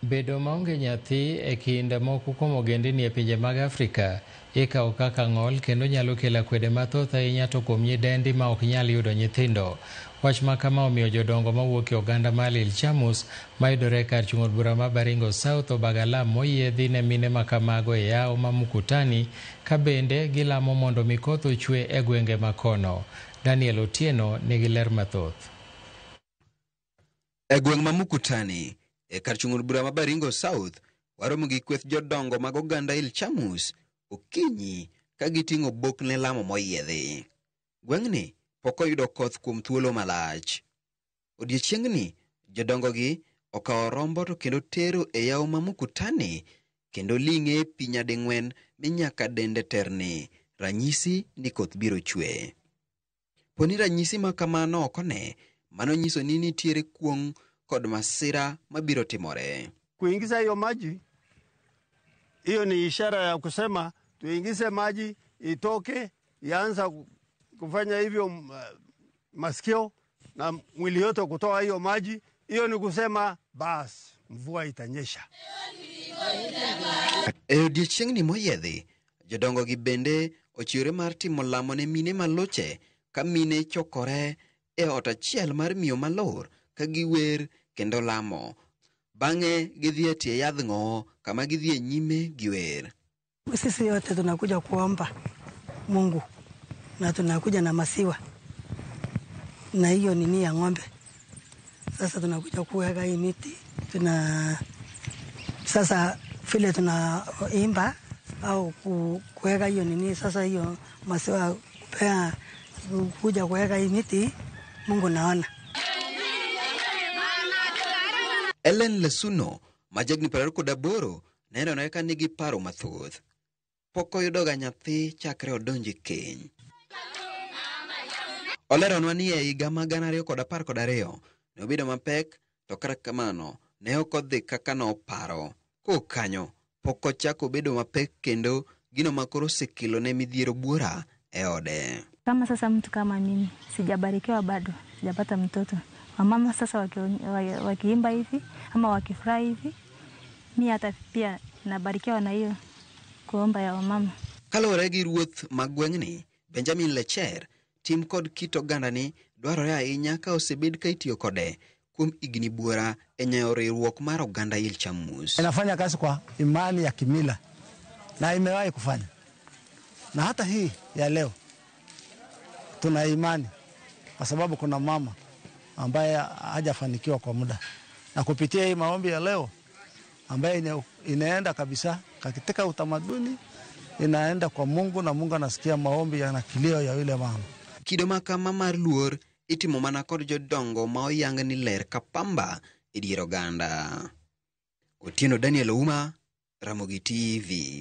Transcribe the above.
Bedo maonge nyathi e kind moko kuom ogendini e pinje mag Afrika ikawo kaka ng'ol kendo nyalo kelo akwede mathoth ahinya to kuom nyidendi ma ok nyal yudo nyithindo. Wach ma kama omiyo jodongo mawuok e oganda mar Ilchamus mayudore e kar chung' od bura ma Baringo South obago alam moyiedhi ne mine ma kamago e yawo ma Mukutani ka bende gilamo mondo mi koth ochwe e gwenge ma kono. Daniel Otieno nigi ler mathoth. E gweng' ma Mukutani, e kar chung' od bura ma Baringo South, waromo gi kweth jodongo mag oganda Ilchamus okinyi ka giting'o bok ne lamo moyiedhi. Gweng'ni pok oyudo koth kuom thuolo malach. Odiechieng'ni, jodongogi okawo rombo to kendo tero e yawo ma Mukutani kendo ling'e e pi nyading'wen mi nyaka dende terni, ranyisi ni koth biro chwe. Poni ranyisi ma kamano ok one, mano nyiso ni nitiere kuong' kod masira mabiro timore. Kuingiza hiyo maji, hiyo ni ishara ya kusema tuingize maji itoke, ianza kufanya hivyo masikio na mwili yote kutoa hiyo maji. Hiyo ni kusema basi mvua itanyesha. E odiechieng'ni moyiedhi, jodongo gi bende ochiwore mar timo lamo ne mine maloche ka mine chokore e ot achiel mar miyo malor ka giwer kendo lamo. Bang'e gidhi e tie yadh ng'owo kama gidhi e nyime gi wer. Sisi yote tunakuja kuomba Mungu na tunakuja na masiwa na hiyo nini ya ng'ombe. Sasa tunakuja kuweka hii miti, tuna sasa vile tunaimba au kuweka hiyo nini, sasa hiyo masiwa kupea kuja kuweka hii miti, Mungu naona. Ellen Lesuno, ma jahigni 28, nenore ka nigi paro mathoth. Pok oyudoga nyathi chakre odonj e keny. Oleronwa ni e higa ma 2012 ne obedo mapek to kata kamano ne ok odhi kaka noparo. Kowuok kanyo pok ochako bedo mapek kendo gino ma koro osekelone midhiero buora e ode. Kama sasa mtu kama mimi sijabarikiwa bado, sijapata mtoto. Wamama sasa wakiimba hivi ama wakifurahi hivi, mi hata pia nabarikiwa na hiyo kuomba ya wamama. Kaluwore gi ruoth ma gweng'ni, Benjamin Lecher, tim kod kit ogandani dwarore ahinya ka osebed ka itiyo kode kuom higni buora e nyayo riwruok mar oganda Ilchamus. Inafanya kazi kwa imani ya kimila na imewahi kufanya, na hata hii ya leo tuna imani kwa sababu kuna mama ambaye hajafanikiwa kwa muda, na kupitia hii maombi ya leo ambaye inaenda kabisa katika utamaduni, inaenda kwa Mungu na Mungu anasikia maombi na kilio ya yule mama. Kido ma kama mar luor itimo mana kod jodongo ma oyang ni ler ka pamba e dier oganda. Otieno Daniel Ouma, Ramogi TV.